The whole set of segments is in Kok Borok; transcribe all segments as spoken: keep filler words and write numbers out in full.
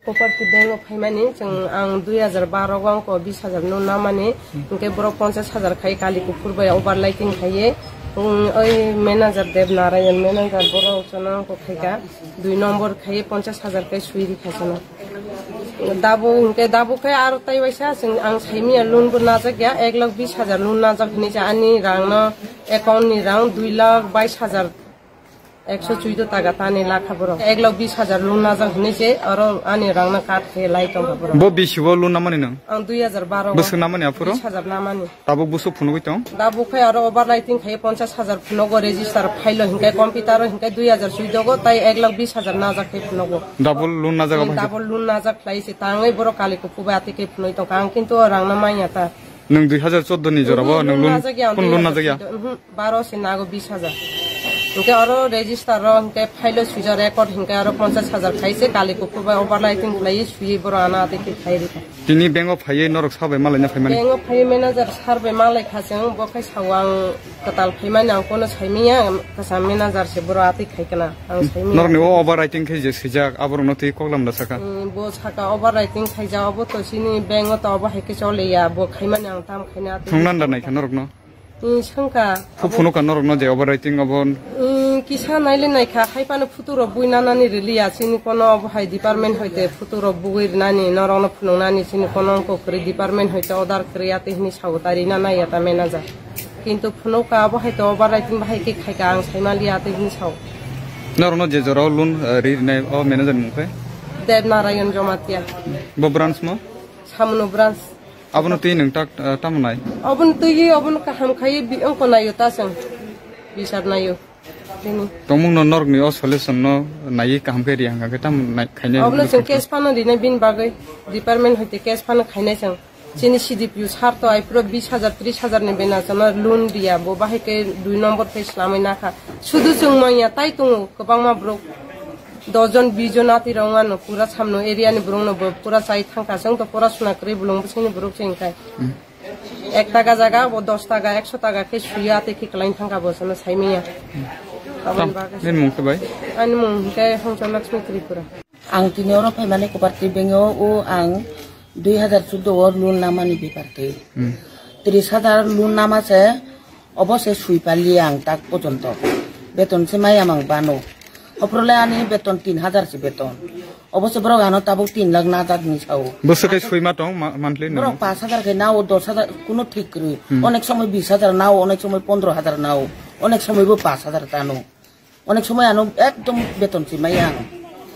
Property bank o phaimani chwng ang dui hajar baro o ang ko bis hajar no namani, hwnkhe borok ponchas hajar khai kali kuphur bai over lighting khaiye. Oi manager Dev Narayan manager borok chwng ang ko khaika dui nombor khaiye ponchas hajar khai sui rikha chwng. Dabu hwnkhe dabu khai aro tai waisa chwng ang saimiya loan bo najak ya ek lakh bis hajar loan najak hinwi cha ani rang no account ni rang dui lakh bais hajar. Ekso chuido taga tani lakha borok. Ek lakh bis hajar loan najak hinwi se oro ani rangno cut khe lai tongkha borok. Bo bisi bo loan namani nang? Ang dui hajar baro. Bwswk namani aphuru? Bis hajar namani. Tabuk bwswk phunugwi tong? Tabuk khai aro over lighting khai ponchas hajar phunugo register file o hinkai computer o hinkai dui hajar chuidogo tai ek lakh bis hajar najak khai phunugo. Double loan najak abai? Double loan najak khlai se tangwi borok kali kuphur bai atwi khai phunui tongkha. Ang kintu o rangno manya ta. Nwng dui hajar chordo ni jora bo nwng loan, najak ya, kun loan najak ya? Mhm, baro se nago bis hajar. Hwnkhe oro register ro hwnkhe file o suija record hwnkhe aro ponchas hajar khaise kali kuphur bai over lighting khlaiwi swiwi borok ano atwi khe khai rikha. Tini bank o phaiwi norok sa bai malaina phaimani? Bank o phaiwi manager sir bai malai kha chwng, bo khai sao ang kwtal phaimani ang kono saimanya, kwcham manager se borok atwi khai kana ang saimanya. Norokni o over lighting khe je swijak aborokno twi koklam da saka? Hmm, bo saka over lighting khaijak, obo to chini bank o to obo hai khe choliya, bo khaimani ang tam khaina atwi. Thwngna da naikha norokno? Ni sangka. Phu phunukha norokno je over lighting obo? Ni kisa naile naikha, hai phano photo rok bui nanani riliya, chini kono obo hai department hoite photo rok bui rinani, norokno phunuknani, chini kono wngkha kwrwi department hoite order kwrwi atwi hini sao ta rina naiya ta manager. Kintu phunukha obo hai to over lighting bahai khe khaikha ang saimaliya atwi hini sao. Norokno je jorao loan, eh, ri rinai o manager ni mung khe? Dev Narayan Jamatia. Bo branch mo? Samunu branch. Abono twi nwng tak, eh, tamo nai? Obono twi, obono kaham khai bi-, wngkha naio ta chwng. Bisar naio. Bini. Tongmung no norok ni o solution no naiwi kaham khe ri hangkha khe tamo nai khainai? Obono chwng case phano rinai bini bagwi. Department hoite case phano khainai chwng. Chini C D P O sir to ai pura bis hajar, tris hajar ni bena chwngno loan riya, bo bahai khe dui nombor khe slamwi nakha. Sudu chwng manya tai tongo kwbangma borok. Dos jon, bis jon atwi rok wngmano, pura samno area ni borok no bo pura chai thangkha, chwng to pura suna kwrwi bolong bwswk ni borok se hwnkhe. Hmm. Ek taka jaga bo dos taka, ekso taka khe suya atwi khe kwlai thangkha bo chwngno saimanya. Aboni bagwi. Nini mung khe bai? Ani mung hwnkhe Hongchor Lakshmi Tripura. Ang tini oro phaimani kwparti bengyo o ang dui hajar chuddo o loan namani biparti. Hmm. Tris hajar loan nama se. Obo se sui paliya ang tak pojonto. Beton se maya mang bano. Oprole ani beton tin hajar se beton. Obo se borok ano tabuk tin lakh najak hinwi sao. Bwswk khe sui ma tong ma-, monthly nini? Borok pash hajar khe nao, dos hajar kuno thik kwrwi. Hmm. Onek somoi bis hajar nao, onek somoi pondro hajar nao, onek somoi bo pash hajar tano. Onek somoi ano ekdom beton se maya ang.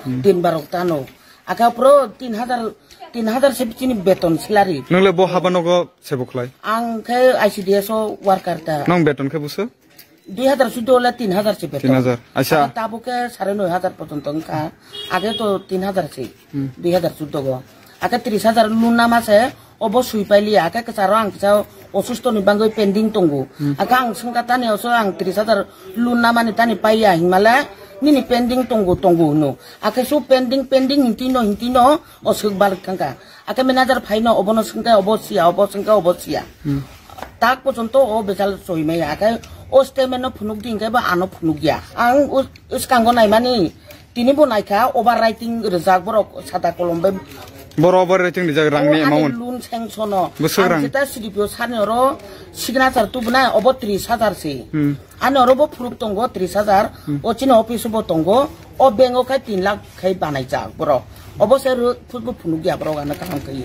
Hmm. Tin barok tano. Aka puro tin hajar, tin hajar se chini beton salary. Nwngle bo haba nogo sebo khlai? Ang khe I C D S o worker ta. Nang beton khe bwswk? Dui hajar chuddo le tin hajar se beton. Tin hajar. Acha. Aka tabuk khe sare noi hajar porjonto wngkha. Age to tin hajar se. Hmm. Dui hajar chuddo go. Aka tris hajar loan nama se obo sui pailiya. Aka kwcharo ang kisa osusto ni bagwi pending tongo. Hmm. Aka ang swngkha tani oso ang tris hajar loan namani tani paiya hinmale nini pending tongo, tongo hino. Aka su pending, pending hinti no, hinti no. O swk balik thangkha. Ake manager phaino obono swngkhe obo siya, obo swngkhe obo siya. Hmm. Tak pochonto o bejal soimaya. Ake o statement no phunuk di hinkhe bo ano phunukya. Ang o, o swkango naimani tini bo naikha overwriting rijak borok sada kolom bai. Boro overwriting rijak rangni amount. Loan sanction no. Bwswk rang? Ang jeta C D P O sani oro signature tubunai obo tris hajar se. Hmm. Ani oro bo phunuk tongo tris hajar, hmm, o chini office o bo tongo, o bank o khai tin lakh khai banaijak borok. Obo se ro-, phunuk phunukya borok ano kaham khai.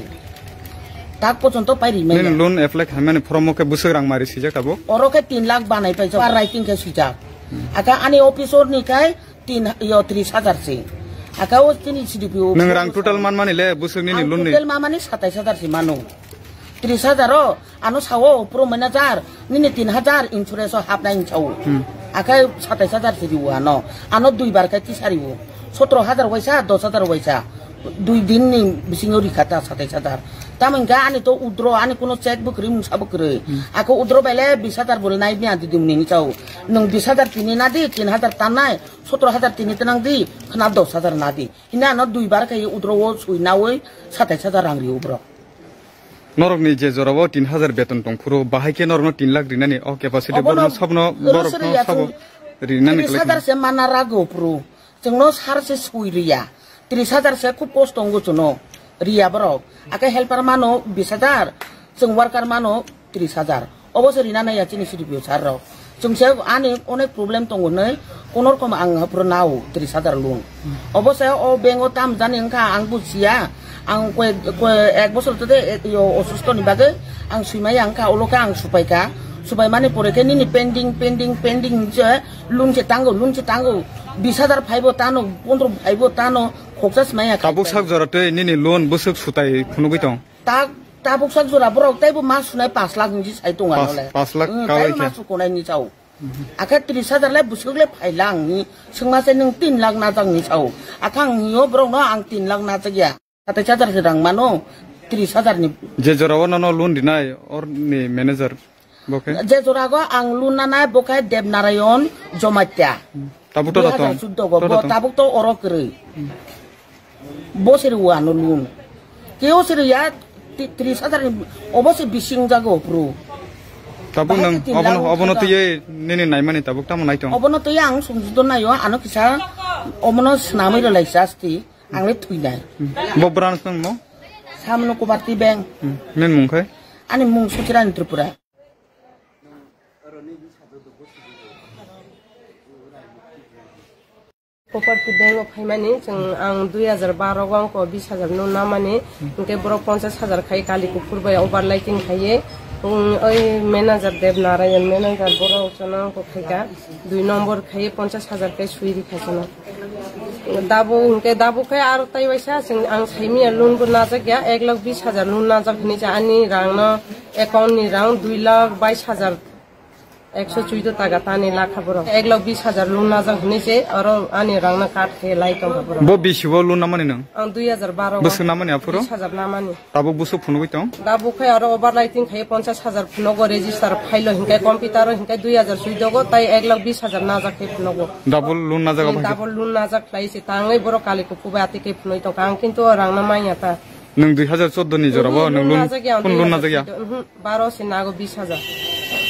Tak pochonto pai rimani. Nini loan apply khaimani form o khe bwswk rang mari swijak tabuk? Oro khe tin lakh banai paijak, overwriting khe swijak. Hmm. Aka ani office o ni khai tin, yo, tris hajar se. Aka o chini C D P O. Nwng rang total manmani le bwswk nini loan ni? Ang total mamani satais hajar se mano. Tris hajar o ano sao, pro manager, nini tin hajar insurance o hapnai hinwi sao. Hmm. Akhai satais hajar se rio ano. Ano dui bar khai tisa rio. Sotro hajar waisa, dos hajar waisa. Dui din ni bisingo rikha ta satais hajar. Tamo hwnkha ani to withdraw, ani kuno check bo kwrwi, mungsa bo kwrwi. Hmm. Ako withdraw bai le bis hajar bo nai mia didi muni hinwi sao. Nwng bis hajar tini nadi, tin hajar tannai, sotro hajar tini twnang di, khna dos hajar nadi. Hini ano dui bar khai withdraw o sui naui satais hajar rang rio borok. Norokni je jorao tin hajar beton tong phuru, bahai khe norokno tin lakh rinani o capacity, obono borokno sabno, rwswk borokno rwya sabo chwng rinani tris hajar khlai se mana rago phuru. Chwngno sar se sui rwya. Tris hajar se khub kosto wngo chwngno riya borok. Akhe helper mano bis hajar, chwng worker mano tris hajar. Obo se rina naiya chini C D P O sir rok. Chwng se ani onek problem tongo hinwi kono rokom ang haphuru nao tris hajar loan. Obo se o bank o tam jani wngkha ang bujiya. Ang koi, koi ek bosor tede, e, yo, osusto ni bagwi ang swimaya wngkha, ulo khe ang supaikha. Supai mani pore khe nini pending, pending, pending hinwi se loan se tango, loan se tango. Bis hajar phaibo tano, pondro phaibo tano, khoksa swmaya kha. Tabuk sak jora tei nini loan bwswk sutai phunugwi tong? Ta-, tabuk sak jora borok teibo ma sunai pash lakh hinwi sai tong ano le. Pash, pash lakh. Hmm, kawai tei ma khe sukunai ni chao. Akhe tris hajar le bwswk le phai lang ni, swngma se nwng tin lakh najak ni chao. Akhe ang hino borok no ang tin lakh najak ya. Satais hajar se rang mano, tris hajar ni. Je jora o nono loan rinai, or ni manager, bo khe? Je jora go ang loan nanai, bo khe Debnarayon Jomatia. Hmm. Tabuk to datong? Dui hajar chuddo go, to bo datong? Tabuk to oro kwrwi. Hmm. Bo se rw ano loan. Keo se rw ya, ti-, tris hajar ni, obo se bising jago, bro. Tabuk bahai nwng, se tin obono, lakh obono twi ye nini naimani tabuk tamo nai tong? Obono twi ang songjudo naio, ano kisa, omono swnamwi rwlai sasti. Ang le thwinai. Hmm. Bo branch nang mo? Samno Kubarti Bank. Hmm. Nen mung khai? Ani mung Suchirani Tripura. Kubarti Bank o phaimani chwng ang dui hajar baro o angko bis hajar no namani, hwnkhe borok ponchas hajar khai kali kuphur bai overlapping khaiye. Oi manager Dev Narayan manager borok chwng angko khaika. Dui nombor khai ponchas hajar kai sui rikha sano. Dabu hwnkhe dabu khai aro tai waisa chwng ang saimanya loan bo najak ya, ek lakh bis hajar loan najak hinwi cha ani rang no account ni rang dui lakh bais hajar ekso chuido taga tani lakha borok. Ek lakh bis hajar loan najak hinwi se oro ani rang no cut khe lai tongkha borok. Bo bisi bo loan namani nang? Ang dui hajar baro. Bwswk namani aphuru? Bis hajar namani. Tabuk bwswk phunugwi tong? Tabuk khai aro overlapping khai ponchas hajar phunugo register file o hinkai computer o hinkai dui hajar suidogo tai ek lakh bis hajar najak khai phunugo. Double loan najak. Double loan najak khlai se tangwi borok kali kuphur bai ati khai phunui tongkha ang kintu o rang no manya ta. Nwng dui hajar chuddo ni jora bo nwng loan najak ya, kun loan najak ya? Baro se nago bis hajar.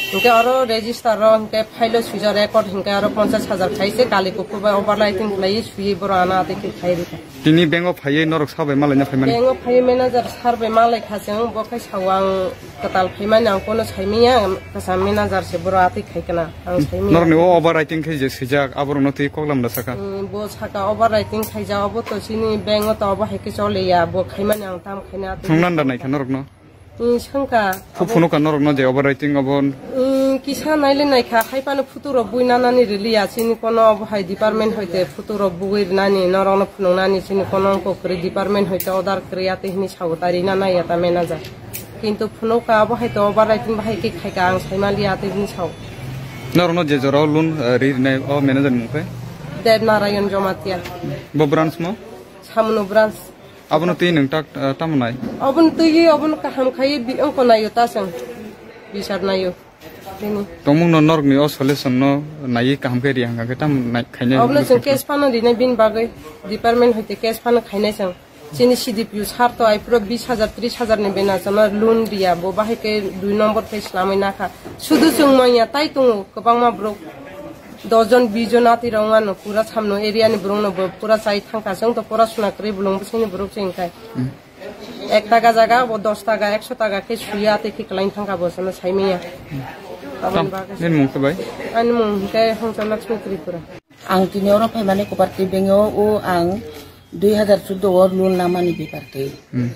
Hinke oro register ro hinke file o suija record hinke oro ponchas hajar khaise kali kuphur bai overlapping khlai sui borok ano ati khai rikha. Tini bank o phaiwi norok sabai malaina phaimani? Bank o phaiwi manager sir bai malai kha chwng, bo khai sao ang kwtal phaimani ang kono saimanya, kasa manager se borok atwi khai kana ang saimanya. Norokni o overwriting khe je swijak aborokno twi koklam da saka? Hmm, bo saka overwriting khaijak, obo to chini bank o to obo hai khe choliya, bo khaimani ang tam khaina atwi. Phunukna da naikha norokno? Hmm, swngkha. Phu-, phunukha norokno je overwriting obo? Hmm, kisa naile naikha, hai phano photo rok bui nanani riliya, chini kono obo hai department hoite photo rok bugui rinani, norokno phunuknani, chini kono wngkha kwrwi department hoite order kwrwi atwi hini sao ta rina naiya ta manager. Kintu phunukha abo hai to overwriting bahai khe khaika ang saimaliya atwi hini sao. Norokno je jora o loan, eh, ri rinai o manager ni mung khe? Dev Narayan Jomatia. Bo branch mo? Samno branch. Abono twi nwng tak, eh, tamo nai? Obono twi, obono kaham khai bi-, wngkha naio ta chwng. Bisar naio. Bini. Tongmung no norok ni o solution no naiwi kaham khe ri hangkha khe tamo nai khainai? Obono chwng case phano rinai bini bagwi. Department hoite case phano khainai chwng. Chini C D P O sir to ai puro bis hajar, tris hajar ni bena chwngno loan riya, bo bahai khe dui nombor khe slamwi nakha. Sudu chwng manya tai tongo kwbangma borok. Dos jon, bis jon ati rok wngmano, pura samno area ni borok no bo pura chai thangkha, chwng to pura suna kwrwi bolong bwswk ni borok se wngkha. Hmm. Ek taka jaga bo dos taka, ekso taka khe suya ati khe kwlai thangkha bo chwngno saimanya. Aboni bagwi. Nini mung khe bai? Ani mung hwnkhe Hongchor Lakshmi Tripura. Ang tini oro phaimani Kubarti Bank o, o ang dui hajar chuddo o loan namani bepar khe. Hmm.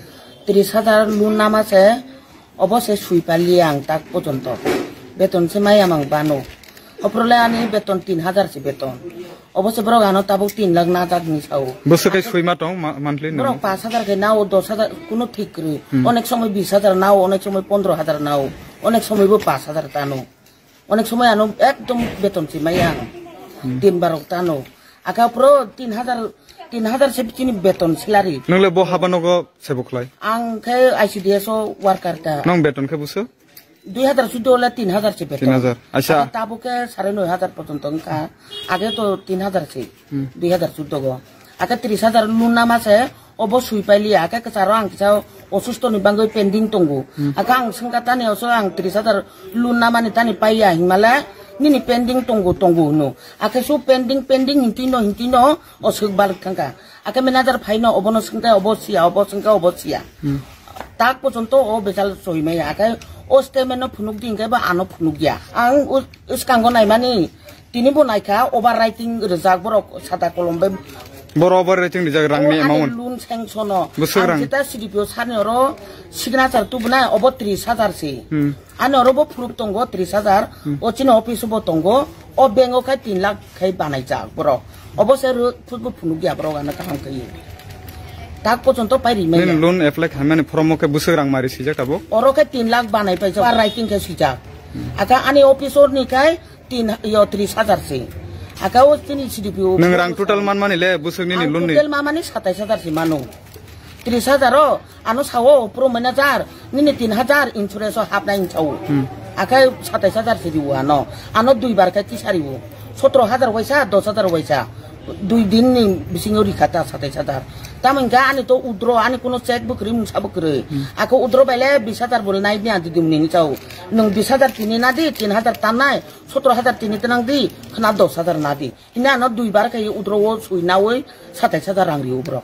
Tris hajar loan nama se, obo se sui paliya ang tak pojonto. Beton se maya mang bano. Oprole ani beton tin hajar se beton. Obo se borok ano tabuk tin lakh najak ni sao. Bwswk kai sui ma tong ma-, monthly borok nang? Pas hajar khe nao, dos hajar kuno thik kwrwi. Hmm. Onek somoi bis hajar nao, onek somoi pondro hajar nao, onek somoi bo pas hajar tano. Onek somoi ano ekdom beton se maya ang. Hmm. Tin barok tano. Aka puro tin hajar, tin hajar se chini beton salary. Nwngle bo haba nogo sebo khlai? Ang khe I C D S o worker ta. Nang beton khe bwswk? Dui hajar chuddo le tin hajar se beton. Tin hajar. Acha. Aka tabuk khe sare noi hajar porjonto wngkha. Age to tin hajar se. Hmm. Dui hajar chuddo go. Aka tris hajar loan nama se. Obo sui pailiya, aka kwcharo ang kisa osusto ni bagwi pending tongo. Hmm. Aka ang swngkha tani oso ang tris hajar loan namani tani paiya hinmale nini pending tongo, tongo hino. Aka su pending, pending hinti no, hinti no, o swk balwk thangkha. Ake manager phaino obono swngkhe obo siya, obo swngkhe obo siya. Hmm. Tak pojonto o bejal soimaya. Ake o statement no phunuk di hwnkhe bo ano phunuk ya. Ang o, o swkango naimani tini bo naikha overwriting rijak borok sada kolom bai. Boro overwriting rijak rangni O ani amount. Loan sanction o. Bwswk Ang rang? Jeta C D P O sani oro signature tubunai obo tris hajar se. Hmm. Ani oro bo phuruk tongo tris hajar, Hmm. o chini office o bo tongo, o bank o khai tin lakh khai banaijak borok. Obo se ro-, phutbo phunuk ya borok ano kaham khai. Tak pojonto pai rimai Nini ya. Loan apply khaimani form o khe bwswk rang mari sijak tabuk? Oro khe tin lakh banai paijak, bar writing khe sijak. Hmm. Aka ani office o ni khai tin, yo, tris hajar se. Aka o chini C D P O Nwng rang total manmani le bwswk nini Ang loan ni? Total mamani satais hajar se mano. Tris hajar o, ano sao, pro manager, nini tin hajar insurance o hapnai hwn sao. Hmm. Akhai satais hajar se rio ano. Ano dui bar khe tisa rio. Sotro hajar waisa, dos hajar waisa. Dui din ni bisingo rikha ta satais hajar. Tamo hwnkhe ani to withdraw, ani kuno check bo kwrwi, mungsa bo kwrwi. Hmm. Ako withdraw bai le bis hajar bo nai ni adi dum ni sao. Nwng bis hajar tini na di, tin hajar tanai, sotro hajar tini tanang di, khna dos hajar na di. Hini ano dui bar khe withdraw o sui naui satais hajar rang rio borok.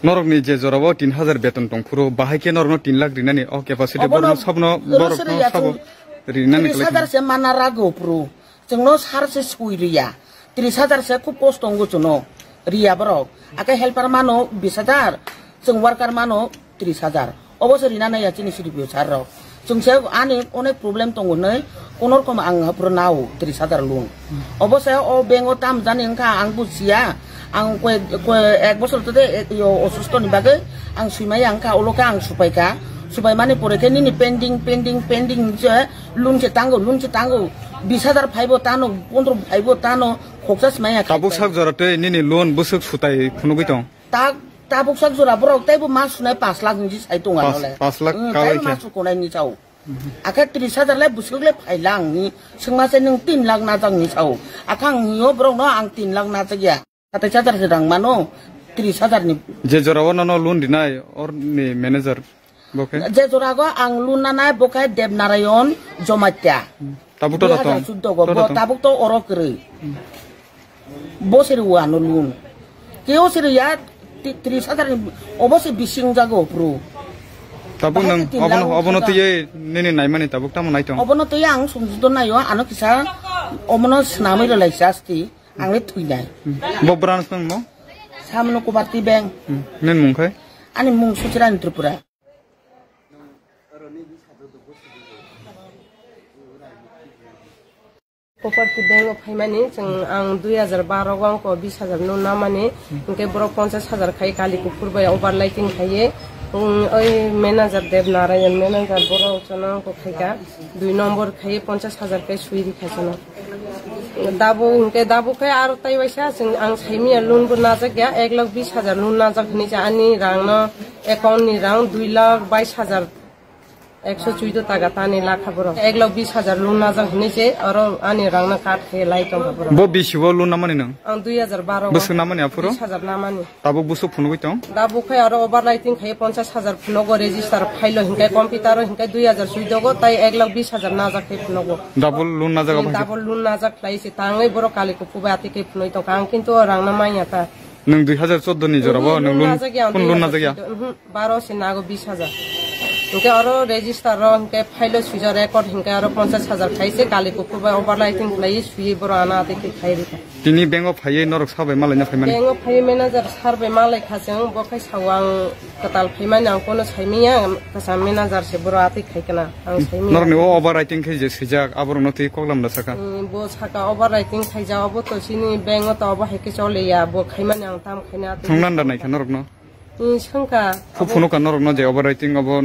Norokni je jorao tin hajar beton tong phuru, bahai khe norokno tin lakh rinani o capacity Obono borokno sabno, oro borokno sere ya sabo chwng rinani tris hajar kwlai se mana rago phuru. Chwngno sar se sui riya. Tris hajar se khub kosto wngo chwngno riya borok. Ake helper mano bis hajar, chwng worker mano tris hajar. Obo se rina naiya chini C D P O sir rok. Chwng se ani onek problem tongo hinwi kono rokom ang aphuru nao tris hajar loan. Obo se o bank o tam jani wngkha ang bujiya. Ang koi, koi ek bosor tode ek, yo, osusto ni bagwi ang swimaya wngkha, ulo khe ang supai kha. Supai mani pore khe nini pending, pending, pending je loan se tango, loan se tango. Bis hajar phaibo tano, pondro phaibo tano, khoksa swmaya kha. Tabuk sak jora tei nini loan bwswk sutai phunugwi tong? Ta, tabuk sak jora borok teibo mas sunai pash lakh hinwi sai tong Pash, ano le. pash lakh Hmm, kalai teibo khe. mas sukunai ni chao. Akhe tris hajar le bwswk le phai lang ni swngma se nwng tin lakh najak ni chao. Akhe ang hwnyo borok no ang tin lakh najak ya. Satais hajar se rang mano tris hajar ni. Je jora o nono loan rinai or ni manager bo khe? Je jora go ang loan nanai bo khe Debnarayon Jomatia. Tabuk to Dui hajar tong. Chuddo go To bo tong. tabuk to oro kwrwi. Bo se rw ano loan. Keo se rw ya ti-, tris hajar ni obo se bising jago pro. Tabuk Bahai nang ke tin obono, lakh obono chuddo. Tiyai nini naimani tabuk tamo nai tong. Obono tiyai ang sumjudo nayo ano kisa omono swnamwi rwlai si asti ang le thwi nai. Bo branch nang mo? Samno Kubarti Bank. Hmm. Nen mung khai? Ani mung Suchirani Tripura. Property bank o phaimani chwng ang dui hajar baro o ang ko bis hajar no namani, hwnkhe borok ponchas hajar khai kali kuphur bai over lighting khaiye, um, oi manager Dev Narayan manager borok chwng ang ko khaika dui nombor khaiye ponchas hajar khai sui rikha chwng. Dabu hwnkhe dabu khai aro tai waisa chwng ang saimanya loan bo najak ya ek lakh bis hajar loan najak hinwi cha ani rang no account ni rang dui lakh bais hajar. Ekso chuido taga tani lakha borok. Ek lakh bis hajar loan najak hinwi se oro ani rangno cut khe lai tongkha borok. Bo bisi bo loan namani nang? Ang dui hajar baro. Bwswk namani aphuru? Bis hajar namani. Tabuk bwswk phunugwi tong? Tabuk khai aro over lighting khai ponchas hajar phunugo register file o hinkai computer o hinkai dui hajar chuido go tai ek lakh bis hajar najak khai phunugo. Double loan najak abo hai? Double loan najak khlai se tangwi borok kali kuphur bai atwi khai phunui tongkha. Ang kintu o rangno manya ta. Nwng dui hajar chuddo ni jora bo nwng loan, najak ya, ang kun loan dui hajar najak ya? Chuido, mhm. Baro se nago bis hajar. Hingke oro register ro hingke file o suija record hingke oro ponchas hajar khaise kali kuphur bai over lighting khlai sui boro ana ate khe khai rikha. Tini bank o phaiye norok sabai malai na phaimani? Bank o phaiye manager sir bai malai kha chwng bo khai sao ang kwtal phaimani ang kono saimanya kasam manager se boro ate khai kana ang saimanya. Norokni o over writing khe je swijak aborokno twi koklam da saka? Mm, bo saka over writing khaija obo to chini bank o to obo hai khe chole ya bo khaimani ang tam khaina ate. Thungnan da naikha norokno? Swngkha. Khe phunukha norokno je overwriting obo?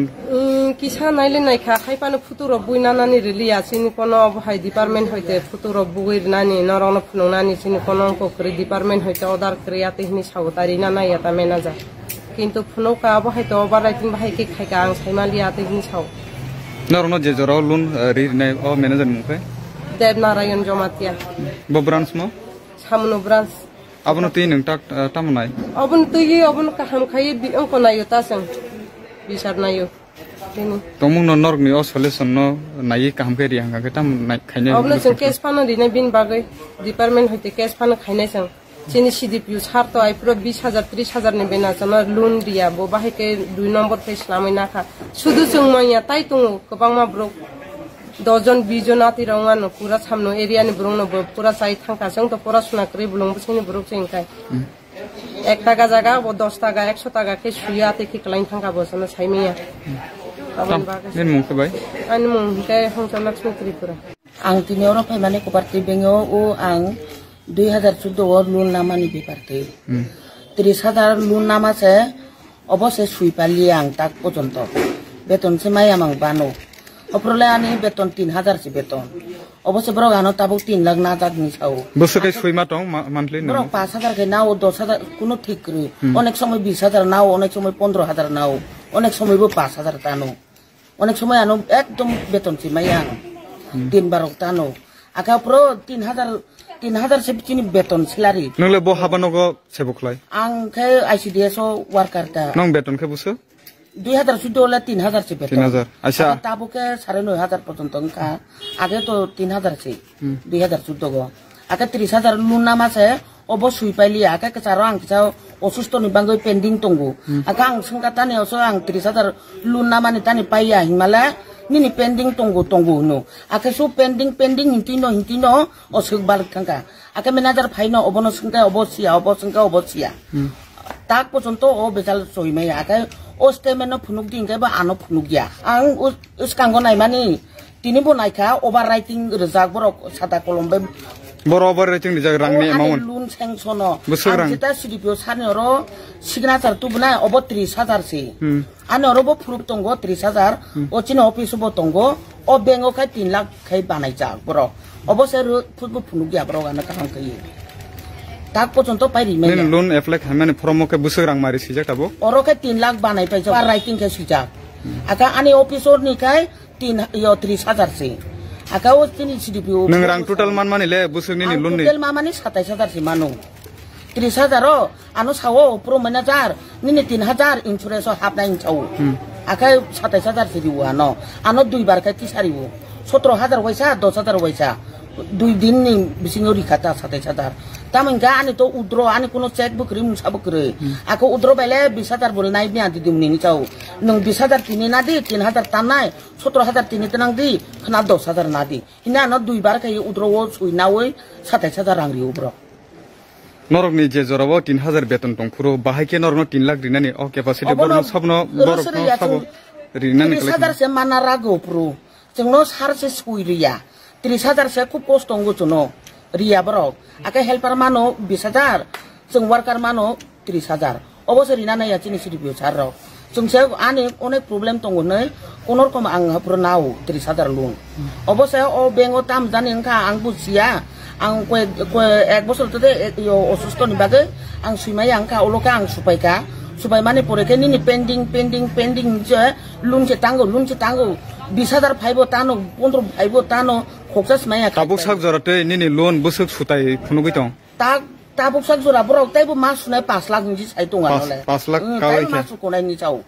Kisa naile naikha, hai phano photo rok bui nanani riliya, chini kono obo hai department hoite photo rok bugui rinani, norokno phunuknani, chini kono wngkha kwrwi department hoite order kwrwi atwi hwnwi sao, ta rina naiya ta manager. Kintu phunukha obo hai to overwriting bahai khe khaikha, ang saimaliya atwi hwnwi sao. Norokno je jorao loan, eh, ri rinai o manager ni mung khe? Debnarayan Jomatia. Bo branch mo? Samno branch. Abono twi nwng tak, eh, tamo nai? Obono twi, obono kaham khai bi-, wngkha naio ta chwng. Bisar naio. Tini. Tongmung no norok ni o solution no naiwi kaham khe ri hangkha khe tamo nai khainai? Obono chwng case phano rinai bini bagwi. Department hoite case phano khainai chwng. Chini C D P O sir to aipro bis hajar, tris hajar ni bena chana loan riya, bo bahai khe dui nombor khe swnamwi nakha. Sudu chwng manya tai tongo kwbangma borok, dos jon, bis jon ati rok wngmano, pura samno area ni borok no bo pura chai thangkha, chwng to pora suna kwrwi bolong bwswk ni borok se wngkha. Hmm. Ek taka jaga bo dos taka, ekso taka khe suya tei khe kwlaina thangkha bo chana sai manya. Hmm. Aboni Tam, bagwi nini mung khe bai? Ani mung khe Hongsa Lakshmi Tripura. Ang tini oro phaimani Koparti bank o, o ang dui hazar chuddo o loan namani bepar twi. Hmm. Tris hajar loan nama se, obo se sui pali ang tak pojonto. Beton se maya mang bano. Oprole ani beton tin hajar se beton. Obo se borok ano tabuk tin lakh najak ni sao. Bwswk khe sui ma tong ma-, monthly nang? Borok pash hajar khe nao, dos hajar kuno thik kwrwi. Hmm. Onek somoi bis hajar nao, onek somoi pondro hajar nao, onek somoi bo pash hajar tano. Onek somoi ano ekdom beton se maya ang. Hmm. Tin barok tano. Aka puro tin hajar, tin hajar se chini beton salary. Nongle bo haba nogo sebo khlai? Ang khe I C D S o worker ta. Nong beton khe buso? Dui hajar chuddo le tin hajar se beton. Tin hajar. Acha. Aka tabuk khe sare noi hajar porjonto wngkha. Age to tin hajar se. Hmm. Dui hajar chuddo go. Aka tris hajar loan nama se. Obo sui pailiya, aka kwcharo ang kisa osusto ni bagwi pending tongo. Hmm. Aka ang swngkha tani oso ang tris hajar loan namani tani paiya hinmale nini pending tongo, tongo hino. Aka su pending, pending hintino, hintino oswk balik thangkha. Aka manager phaino obono swngkha, obo siya, obo swngkha, obo siya. Hmm. Tak pochonto o bejal soi maya, aka o statement no phunuk di, hingke ba ano phunuk ya. Ang o, o swkango naimani, tini bo naikha, overwriting rijak borok sata kolom bai. Boro overwriting rijak rangni O ani amount. Loan sanction o. Bwswk Ang rang? Jeta C D P O sani oro signature tubunai, obo tris hajar se. Hmm. Ani oro bo proof tongo tris hajar, Hmm. o chini office o bo tongo, o bank o khai tin lakh khai banaijak borok. Obo se ro-, phutbo phunukya borok ano kaham khai. Tak pochonto pai rimai Nini ya. Loan apply khaimani form o khe bwswk rang mari swijak tabuk? Oro khe tin lakh banai paijak, overwriting khe swijak. Hmm. Aka ani office o ni khai Tin, yo, tris hajar se. Aka o chini C D P O Nwng rang total man mani le, bwswk nini Ang loan ni? Total ma mani satais hajar se mano. Tris hajar o, ano sao, pro manager, nini tin hajar insurance o hapnai hinsa o. Hmm. Aka satais hajar se riwo ano. Ano dui bar khe tisa riwo. Sotro hajar waisa, dos hajar waisa. Dui din ni bisingo rikha ta satais hajar. Tamo hingke ani to withdraw, ani kuno check bo kwrwi, mungsa bo kwrwi. Hmm. Ako withdraw bai le bis hajar bo nai mia didi muni ni chao. Nwng bis hajar tini na di, tin hajar tanai. Sotro hajar tini tenang di, khna dos hajar na di. Hina ano dui bar khe withdraw o sui nawi satais hajar rang rio borok. Norok ni je jora o tin hajar beton tong phuru, bahai khe norok no tin lakh rinani o capacity Obono borok no sabno, rosori borok no ya sabo chwng rinani tris hajar khlai se mana rago phuru. Chwng no sar se sui riya. Tris hajar se khub kosto wngo chwng no riya borok. Ake helper mano bis hajar, chwng worker mano tris hajar. Obo se rina naiya chini C D P O sir rok. Chwng se ani onek problem tongo hinwi kono rokom ang haphuru nao tris hajar loan. Obo se o bank o tam jani wngkha ang bujiya. Ang koi, koi ek bosor tede ek, yo, osusto ni bagwi ang swimai ang kha, ulo khe ang supai kha. Supai mani pore khe nini pending, pending, pending je loan se tango, loan se tango. Bis hajar phaibo tano, pondro phaibo tano, khoksa swmai ya kha. Tabuk sak jora tei nini loan bwswk sutai phunugwi tong? Ta-, tabuk sak jora borok teibo mas sunai pash lakh hinwi sai tongo Pash, ano le. pash lakh Hmm, kawi tei khe. Mas sukunai ni chao.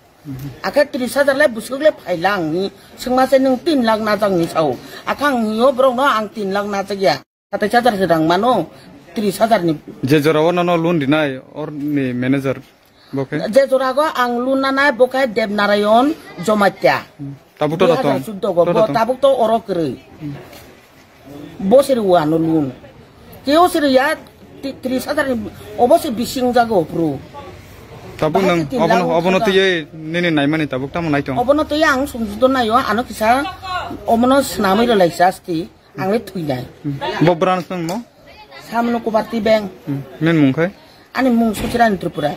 Akhe tris hajar le bwswk le phaila ang ni. Swngma se nwng tin lakh najak ni chao. Akhe ang hino borok no ang tin lakh najak ya. Satais hajar se rang mano. Tris hajar ni. Je jora o nono loan rinai or ni manager bo khe? Je jora go ang loan nanai bo khe Debnarayon Jomatia. Tabuk to Dui hajar chuddo go. To bo tong. Tabuk to oro kwrwi. Bo se riya ano loan. Keo se riya ti-, tris hajar ni obo se bising jago phuru. Tabuk Bahai nwng se tin obono, lakh obono twi nini naimani tabuk tamo nai tong? Obono twi ang sumjudo nayo, ano kisa omono swnamwi rwlai sa asti, ang le thwi nai. Hmm. Bo branch nwng mo? Samno Kobarti bank. Hmm. Nini mung khai? Ani mung Suchirani Tripura.